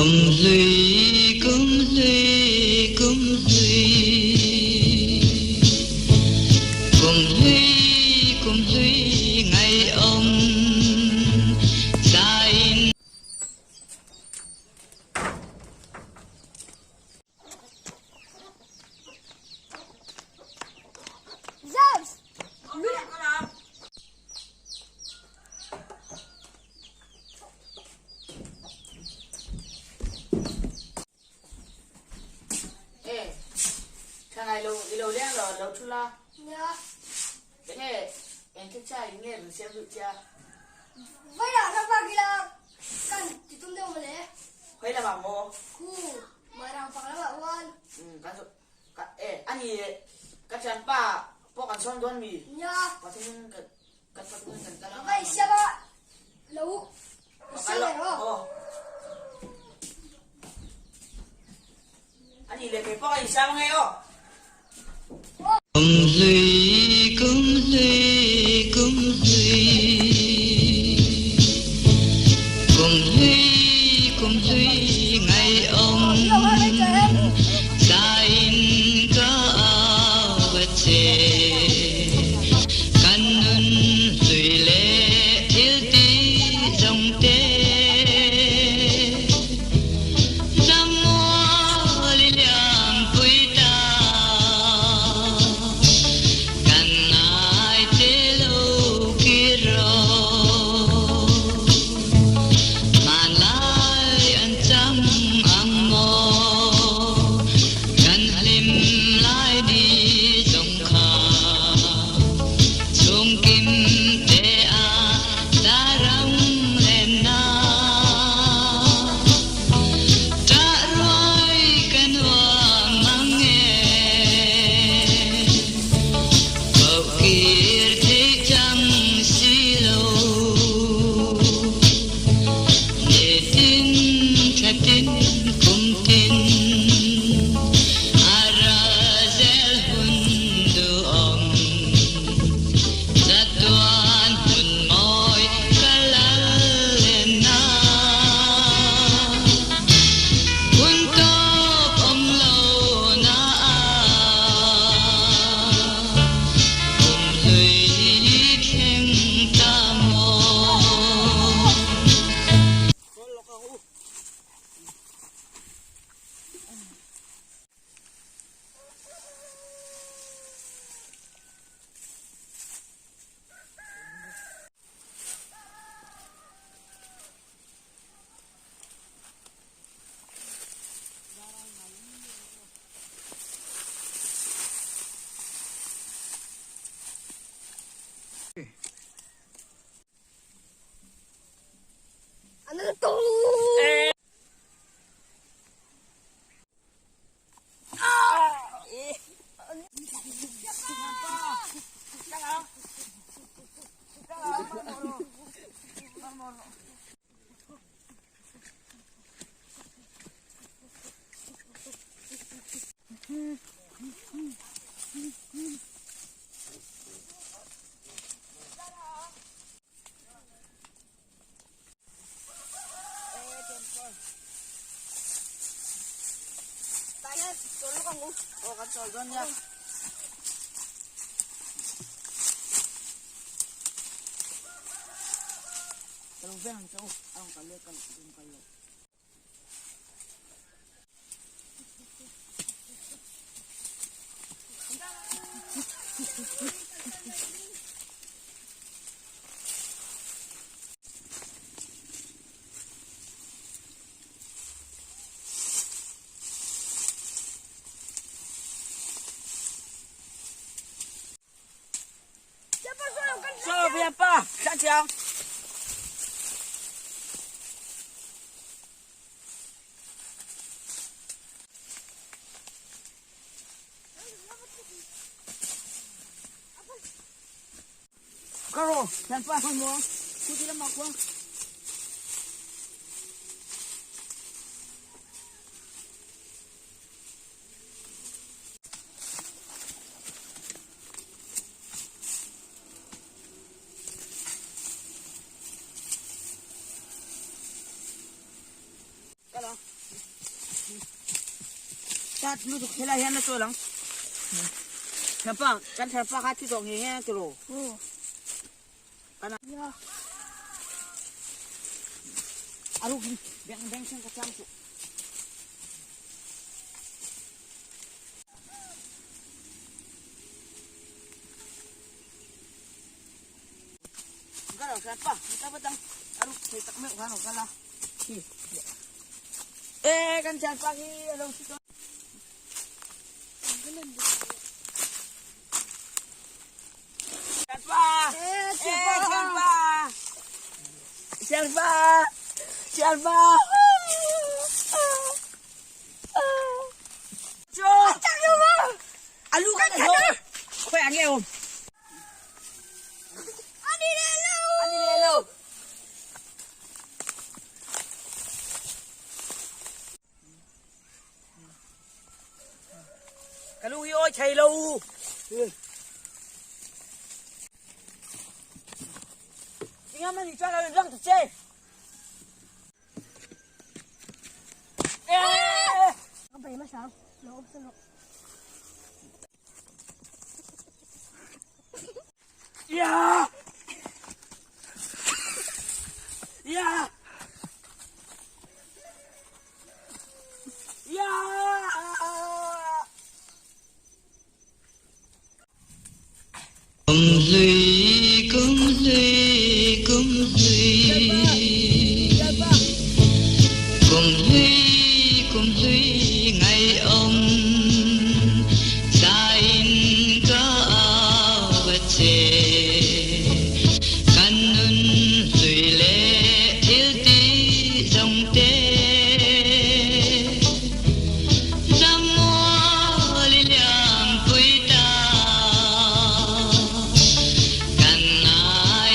Kum hlui, kum hlui, kum hlui Kum hlui, kum hlui ngaihawm Zain James! Eh, thangai lo i lo leng lo lo thu la. Nia. Enge eng thil cha in nge rawn siam duh chia? Vawilah ram vak ila kan ti tum deuh mawle. Khawi lamah maw? Khu, Mairang pak lamah uan. Um, kan ka eh ani ka thianpa pawh kan sawm dawn mi? Nia. Pathian kan Kan pathum in kan kal ang. Vai siam a lo siam ve rawh. Ani le kei pawh ka insiam ange aw. Kum hlui, kum hlui, kum hlui Kum hlui, kum hlui ngaihawm Zain ka au a che Kan nun hlui leh thil ti zawng te Zamual i liampui ta Kan ngai che lo kir rawh Hmanlai an chang ang maw Kan hlim lai ni zawng kha Chhungkim te a darang lenna Ṭah ruai ka nuam mang e Kohkir theih chang si lo Nitin thla tin kum tin A ral zel hun duhawm Chatuan hmun mawi ka lal len na Hun tawp awm lo na a Kum hlui thleng ta maw. Aw kan chawl dawn nia. Ka lo veng ang che u, a rawn kal leh ka rawn kal lo. Saw pa thla chiang. Ka rawh, thianpa hmanhmawh ang. Scooty lamah khuang. Kal ang. Ta lutuk helai hian a chawl ang. Thianpa, kan thianpa kha thi tawh ngei ngei a tiraw? Kana. A ruk in beng beng thleng ka chang chu. Ka lo thianpa, ka va dang a ruk thei tak meuh khan a kal a. E kan thianpa hi a lo thi tawh. Thianpa! Thianpa! Thianpa! Thianpa! Chu! Alu kan khat a! Khoi ang nge awm? Ani leh lo! Ani leh lo! Ka lung hi awi thei lo. Tinga man chuan lo lang tu che. Ka bai ma sang. Lo awm sa lo. Ya! Ya! Ya! Kum hlui, kum hlui, kum hlui. Kum hlui, kum hlui.